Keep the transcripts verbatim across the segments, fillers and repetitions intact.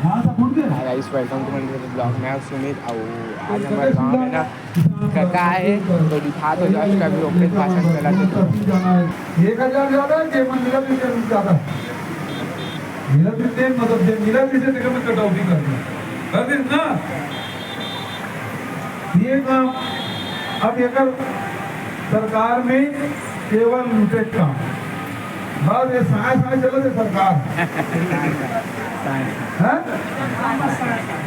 Hi guys, welcome to my vlog। मैं हूँ सुमित। अउ आज हमर गाँव में ना कका आए, तो दिखा दो जस्ट कभी ओपन भाषण चला दे। एक हजार ज्यादा है, जे मन मिला भी ज्यादा है। मिला भी तेल, मतलब, जे मिला भी से तेरे में कटौती कर दिया। कर दे ना। ये काम अब एकर सरकार में केवल लूटे काम। बस ये साय साय चलत हे सरकार। हैं?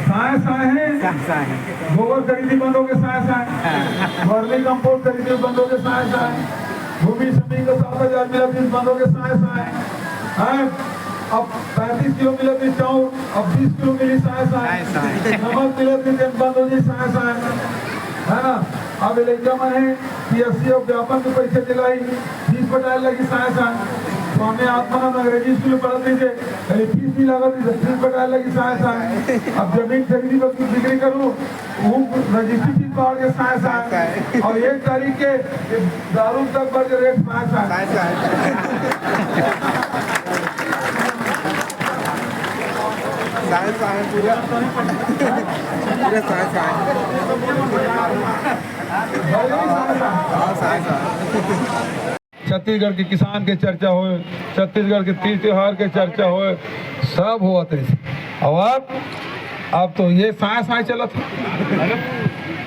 साय साय है। गोबर खरीदी बंद हो गए साय साय। वर्मी कंपोस्ट खरीदी बंद हो गए साय साय। भूमि समिति का सात हजार मिला बीस बंद हो गए साय साय। हैं? अब पैंतीस किलो मिला बीस चाउर, अब बीस किलो मिली साय साय। साय साय। नमक मिला बीस बंद हो गई साय साय। है ना? अब ये लइका मन है, पीएससी और व्यापम के परीक्षा दिलाई, फीस पटाए लगी साय साय। स्वामी आत्मानंद अंग्रेजी स्कूल में पढ़त रहिथे, खाली फीस नहीं लागत रहिथे, फीस पटाए लगी साय साय। अब जमीन खरीदी पर बिक्री करूँ, वो रजिस्ट्री फीस बढ़ के साय साय। और एक तारीख के दारू तक बढ़ के रेट साय साय। साय साय। साय साय पूरा। पूरा साय साय। हाँ, साय साय। छत्तीसगढ़ के किसान के चर्चा होए, छत्तीसगढ़ के तीज त्योहार के चर्चा होए, सब होवत रहिस। अब, अब तो ये साय साय चलत हे।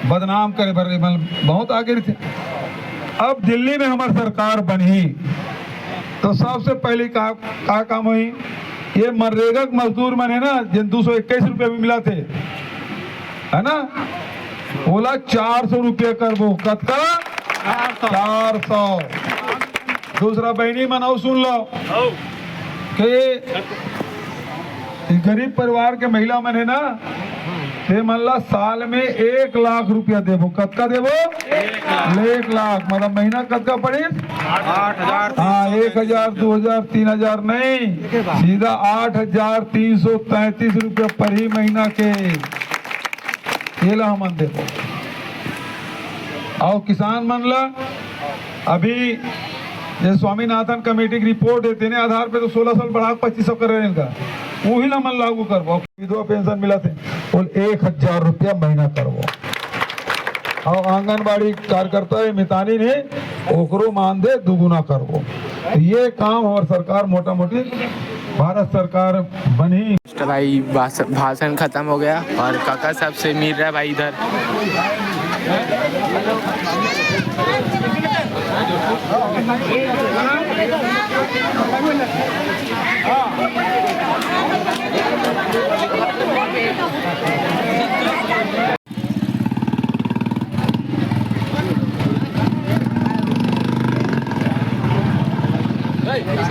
बदनाम करे बर, मतलब, बहुत आगे रहिथे। अब दिल्ली में हमर सरकार बनही, तो सबसे पहले का, का काम होही? ये मनरेगा के मजदूर मन हे ना, जिन दो सौ इक्कीस रुपया भी मिलत हे, है ना, ओला चार सौ रुपया करबो। कतका? चार सौ। दूसरा बहिनी मन अउ सुन लो कि गरीब परिवार के महिला मन हे ना, ते मन ला साल में एक लाख रुपया देबो। कतका देबो? एक लाख। मतलब महीना कतका पड़िस? आठ हजार। हाँ, एक हजार, दो हजार, तीन हजार नहीं, सीधा आठ हजार तीन सौ तैंतीस रुपया पड़ही महीना के। ये ला हमन देबो। अउ किसान मन ला अभी ये स्वामीनाथन कमेटी की रिपोर्ट हे, तेने आधार पे तो सोलह सौ बढ़ा के पच्चीस सौ करे रहे इनका, वही ला मन लागू करबो। विधवा पेंशन मिलत हे, बोल एक हजार रुपया महीना करबो। अउ आंगनबाड़ी कार्यकर्ता हे मितानिन हे, ओकरो मानदेय दुगुना करबो। तो ये काम हमर सरकार मोटा मोटी भारत सरकार बनही। तो भाई भाष-, भाषण खत्म हो गया और काका साहब से मिल रहा है भाई इधर।